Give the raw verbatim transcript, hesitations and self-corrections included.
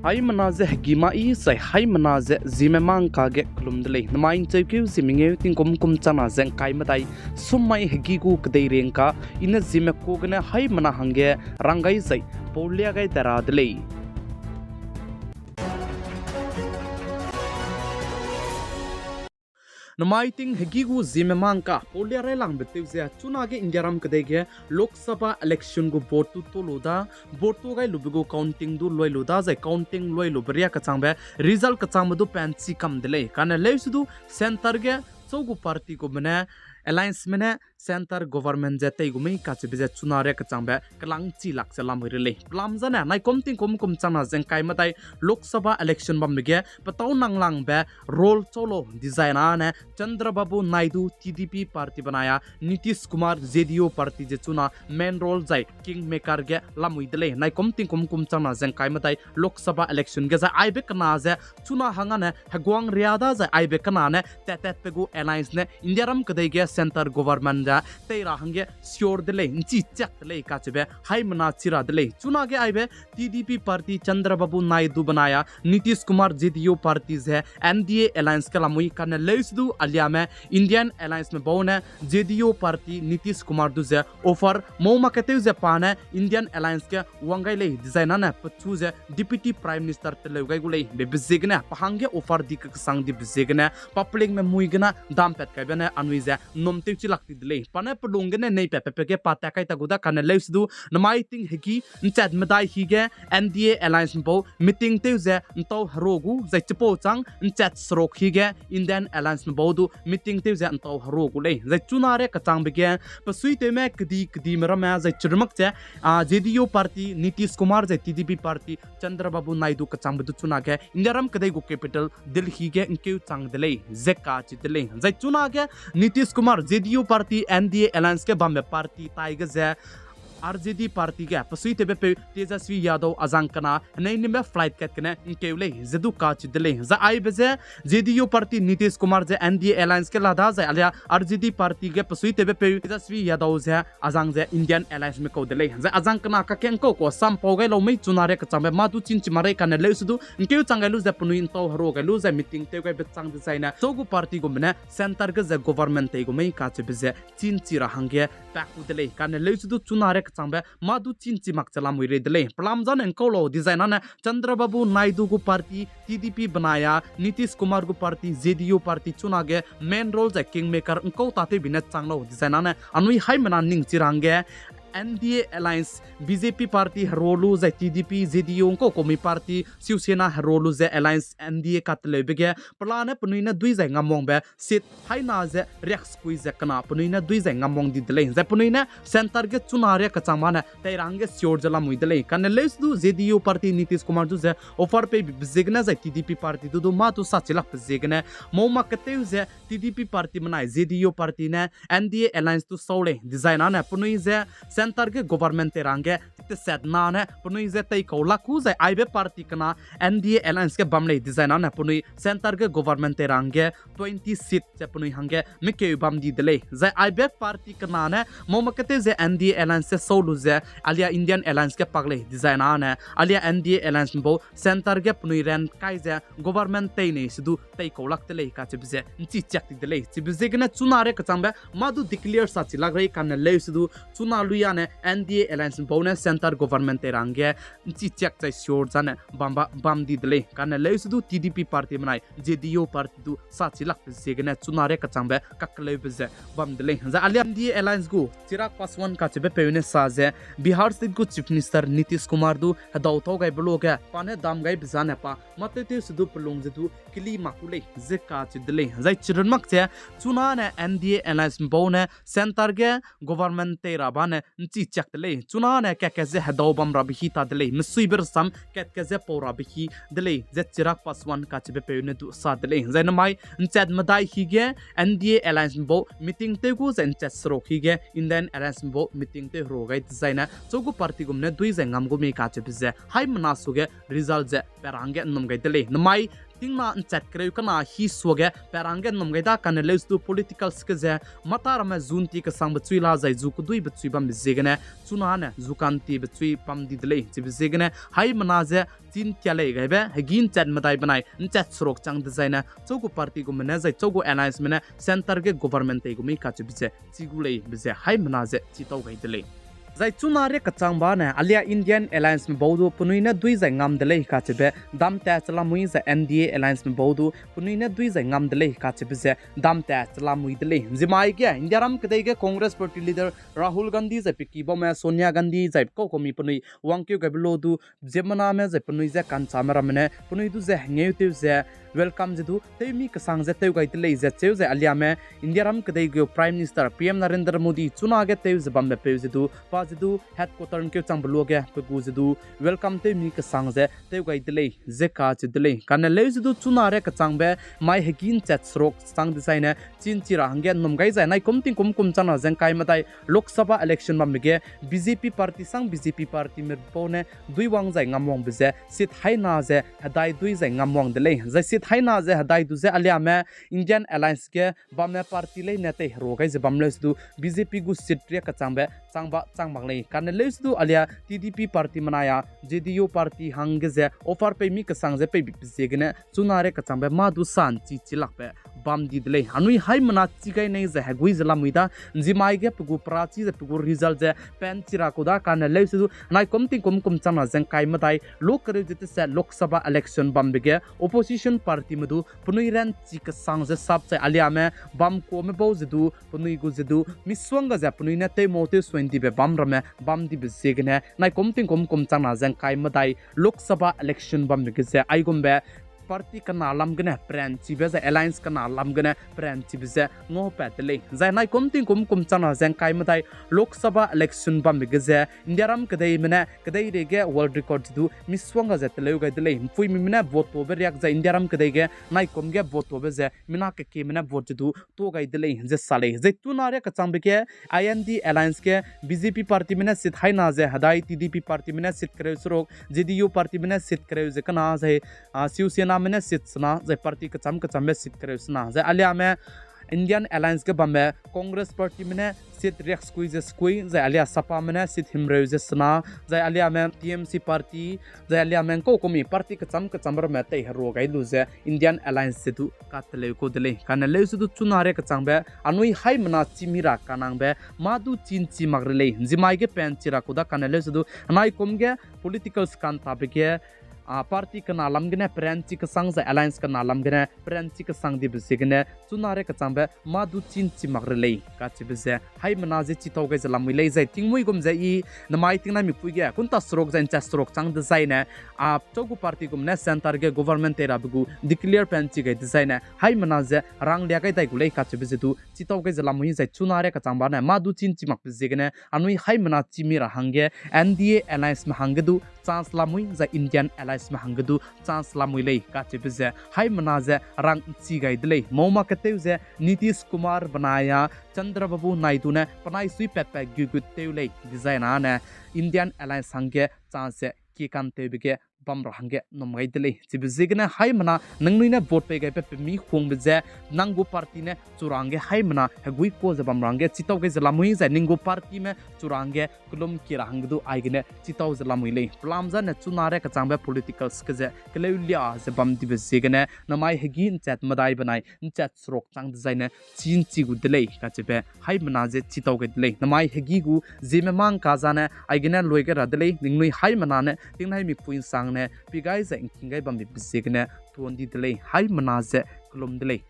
Haimena ze hegî ma i zai haimena ze Zeme mangka ge kelum de lei. Namai ’ncheukeu Zeme ngeu tingkum kum changna ze ’ngkai medai sum mai hegî gu kedei riengka, i ne Zeme ku gene haimena hangge rang gai zai paulia gai da ra de lei. Namai ting hegî gu Zeme mangka paulia railangbe tew ze chunage Indiaram kedei ge Lok Sabha election gu vote du tu lu da, vote tu gai lube gu counting du luai lu da, zai counting luai lube riâ kechangbe result kechangbe du penchi kam de lei. Kane leuse du centre ge châu gu party gube ne allianceme ne centre government ze tei gu mei kacheube ze chuna riâ kechangbe kelangchi lak ze lamui re lei. Pelam zane naikum tingkum kum changna ze ’ngkai medai Lok Sabha election bambe ge petâu nanglangbe role chau lau dizai na ne Chandrababu Naidu T D P party benai a Nitish Kumar J D U party ze chuna main role zai kingmaker ge lamui de lei. Naikum tingkum kum changna ze ’ngkai medai Lok Sabha election ge zai aibe kena ze chuna hangane heguang riâ da zai aibe kena ne tat-tatbe gu alliance ne Indiaram kedei ge centre government ze tei ra hangge sure de lei, ’nchi chiak de lei kacheube haimena chi ra de lei. Chunage aibe T D P party Chandrababu Naidu benai a Nitish Kumar J D U party ze N D A alliance ge lamui kane leuse du aliame Indian allianceme bau ne J D U party Nitish Kumar du ze offer mau mak ketew ze pa ne Indian alliance ge wang gai lei dizai na ne pechu ze Deputy Prime Minister teleu gai gu lei bebe ziegene pa hangge offer di kekesang dibe ziegene publicme mui gene dampat kaibe ne anui ze ’nnum tewchi lak di de lei. Pa ne pelung gene neipat patbe ge pa tat kai ta gu da kane leuse du namai ting hegî ’nchat medai hi ge N D A allianceme bau meeting tew ze ’ntau herua gu zai chipau châng ’nchat seruk hi ge Indian allianceme bau du meeting tew ze ’ntau herua gu lei. Zai chuna riâ kechangbe ge pesuitewme kedi kedime ramme zai chirmak ze, a, J D U party Nitish Kumar zai T D P party Chandrababu Naidu kechangbe du chunage Indiaram kedei gu capital Delhi ge ’ngkeu chang de lei ze kacheu de lei. Zai chunage Nitish Kumar J D U party N D A alliance ge bambe party tai ge ze R J D party ge pesuitewbepeu Tejasvi Yadav azang kena henei nimbe flight kat gene ’ngkeu lei ze du kacheu de lei. Zai aibe ze J D U party Nitish Kumar ze N D A alliance ge la da zai alia R J D party ge pesuitewbepeu Tejasvi Yadav ze azang ze Indian allianceme kau de lei. Zai azang kena kakengkau kau sampau gai lau mei chuna riâ kechangbe mâ du chînchi mak rei kane leuse du ’ngkeu chang gai lu ze penui ’ntau herua gai lu zai meeting tew gaibe chang dizai ne châu gu party gumbe ne centre ge ze government tei gu mei kacheube ze chînchi ra hangge pak ku de lei. Kane leuse du chuna riâ kechangbe mâ du chînchi mak ze lamui rei de lei. Pelam zane ’ngkau lau dizai na ne Chandrababu Naidu gu party T D P benai a Nitish Kumar gu party J D U party chunage main role zai kingmaker ’ngkau tatewbi ne chang lau dizai na ne anui haimena ningchi ra hangge N D A alliance B J P party herua lu zai T D P, J D U ’ngkau kaumi party, Shiv Sena herua lu ze alliance N D A kateleube ge pelane penui ne dui zai ngamwangbe seat haina ze riaksekui ze kena penui ne dui zai ngamwang di de lei. Zai penui ne centre ge chuna riâ kechangme ne tei ra hangge sure ze lamui de lei. Kane leuse du J D U party Nitish Kumar du ze offer peibe ziegene zai T D P party du du mâ du sa chi lakbe ziegene mau mak ketew ze T D P party benai J D U party ne N D A alliance du sau lei dizai na ne penui ze centre ge government tei ra hangge tesat na ne penui ze teikau lak ku zai aibe party kena N D A alliance ge bam lei dizai na ne penui centre ge government tei ra hangge twenty seat ze penui hangge mekeu bam di de lei. Zai aibe party kena ne mau mak ketew ze N D A alliance ze sau lu ze alia Indian alliance ge pak lei dizai na ne alia N D A allianceme bau centre ge penui ran kai ze government tei nei se du teikau lak de lei kacheube ze ’nchi chiak di de lei. Chibe ziegene chuna riâ kechangbe mâ du declare sa chi lak rei kane leuse du chuna lui a ne N D A allianceme bau ne centre government tei ra hangge ’nchi chiak zai sure zane bamba bam di de lei. Kane leuse du T D P party benai J D U party du sa chi lakbe ziegene chuna riâ kechangbe kakeleube ze bam de lei. Zai alia N D A alliance gu Chirag Paswan kacheube peu ne sa ze Bihar State gu Chief Minister Nitish Kumar du hedau tau gaibe luage pa ne dam gaibe zane pa mâ tewtew se du pelung ze du keli mak ku lei ze kacheu de lei. Zai chirun mak ze chuna ne N D A allianceme bau ne centre ge government tei ra ba ne ’nchi chiak de lei. Chuna ne kat kat ze hedau bam rabe hi ta de lei. Mesuibe rasam kat kat ze pau rabe hi de lei ze Chirag Paswan kacheube peu ne du sa de lei. Zai namai ’nchat medai hi ge N D A allianceme bau meeting tew gu zai ’nchat seruk hi ge Indian allianceme bau meeting tew herua gai dezai ne châu gu party gum ne dui zai ngam gu mei kacheube ze haimena suge result ze pe ra hangge ’nnum gai de lei. Namai tingna nchat kereu kena hi suage pe rangge nnum gai da kane leusedu politicals ke ze mata ramme zunti kesangbe chui la zai zu keduibe chui bambe ziegene chuna ne zu kantibe chui bam di de lei. Chibe ziegene haimena ze chin tia lei gaibe hegi nchat medai benai nchat seruk chang dezaine chau gu party gume ne zai chau gu allianceme ne centre ge government tei gu mei kacheube ze chi gu lei be ze haimena ze chitau gai de lei. Zai chuna ria kechangba ne alia Indian allianceme bau du penui ne dui zai ngam de lei kacheube dam tat chelamui zai N D A allianceme bau du penui ne dui zai ngam de lei kacheube ze dam tat chelamui de lei. Nzimai ge Indiaram kedei ge Congress party leader Rahul Gandhi zai pe ki baume Sonia Gandhi zai kau kumi penui wangkeu gaibe lo du ziemmename zai penui ze kanchame ramme ne penui du ze hengeu tew ze welcome ze du tewmi kesang ze tew gai de lei ze cheu zai aliame Indiaram kedei gu Prime Minister P M Narendra Modi chuna ge tew ze bambe peu ze du pa ze du headquarter nkeu changbe luage pe gu ze du welcome tewmi kesang ze tew gai de lei ze kacheu de lei. Kane leu ze du chuna ria kechangbe mai hegi nchat seruk chang dezaine chin chi ra hangge nnum gai zai naikum tingkum kum changna ze ngkai medai Lok Sabha election bambe ge B J P party sang B J P partyme bau ne dui wang zai ngam wangbe ze seat haina ze hedai dui zai ngam wang de lei. Zai seat haina ze hedai du ze aliame Indian alliance ge bamme party leine tei herua gai ze bam leu se du B J P gu seat ria kechangbe changba chang mak lei. Kane leu se du alia T D P partyme nai a J D U party hangge ze offer peimi kesang ze peibi ziegene chuna ria kechangbe mâ du sa nchi chi lakbe bam di de lei. Anui haimena chi gai nei ze hegui ze lamui da, nzimai ge pe gu perachi ze pe gu result ze pa nchi ra kau da kane leu se du naikum tingkum kum changna ze ngkai medai lok kereu ze teset Lok Sabha election bambe ge opposition partyme du penui ranchi kesang ze sap zai aliame bam kuame bau ze du penui gu ze du misuang ga ze penui ne tewmau tew suain dibe bam ramme bam dibe ziegene naikum tingkum kum changna ze ngkai medai Lok Sabha election bambe ge ze aigumbe party kena lam gene peranchibe zai alliance kena lam gene peranchibe ze ngaupat de lei. Zai naikum tingkum kum changna ze ngkai medai Lok Sabha election bambe ge ze Indiaram kedeime ne kedeireige world record ze du misuang ga ze teleu gai de lei. Mpuimime ne vote tobe riak zai Indiaram kedei ge naikum ge vote tobe ze mina kekieme ne vote ze du to gai de lei ze sa lei. Zai chuna ria kechangbe ge I N D alliance ge B J P partyme ne seat haina ze hedai, T D P partyme ne seat kereu seruk, J D U partyme ne seat kereu ze kena zai Shiv Sename ne seat sena zai party kecham kechambe seat kereu sena zai aliame Indian alliance ge bambe Congress partyme ne seat riak sekui ze sekui zai alia Sapame ne seat himreu ze sena zai aliame T M C party zai aliame ngkau kumi party kecham kechambe ramme tei herua gai lu ze Indian alliance ze du kateleu kau de lei. Kane leu se du chuna ria kechangbe anui haimena chimi ra kanangbe mâ du chin chi mak re lei. Nzimai ge pa nchi ra kau da kane leu se du naikum ge politicals kantabe ge party kena lam gene peranchi kesang zai alliance kena lam gene peranchi kesang dibe ziegene chuna ria kechangbe mâ du chin chi mak re lei kacheube ze haimena ze chitau gai ze lamui lei. Zai tingmui gum ze i nemai tingnaimipui ge kunta seruk zai nchat seruk chang dezaine a chau gu party gum ne centre ge government tei rabe gu declare pa nchi gai dezaine haimena ze ranglia gai dai gu lei kacheube ze du chitau gai ze lamui. Zai chuna ria kechangba ne mâ du chin chi makbe ziegene anui haimena chimi ra hangge N D A allianceme hangge du chance lamui zai Indian allianceme hangge du chance lamui lei kacheube ze haimena ze rang nchi gai de lei. Mau mak ketew ze Nitish Kumar benai a Chandrababu Naidu ne penai suipatpat gugut tew lei dezaine ne Indian alliance hangge chance ze kikantewbe ge bam ra hangge nnum gai de lei. Chibe ziegene haimena ningnui ne vote pei gaibe pemi hungbe ze nang gu party ne chu ra hangge haimena hegui kau ze bam ra hangge chitau gai ze lamui zai ning gu partyme chu ra hangge kelum ki ra hangge du aigene chitau ze lamui lei. Pelam zane chuna ria kechangbe politicals ke ze keleu lia ze bam dibe ziegene namai hegi nchat medai benai nchat seruk chang dezaine chin chi gu de lei kacheube haimena ze chitau gai de lei. Namai hegi gu ziemme mangka zane aigene lui gai ra de lei. Ningnui haimena ne tingnaimipui nsangne pi gai zai ngking gai bambe ziegene tuan di de lei. Haimena ze kelum de lei.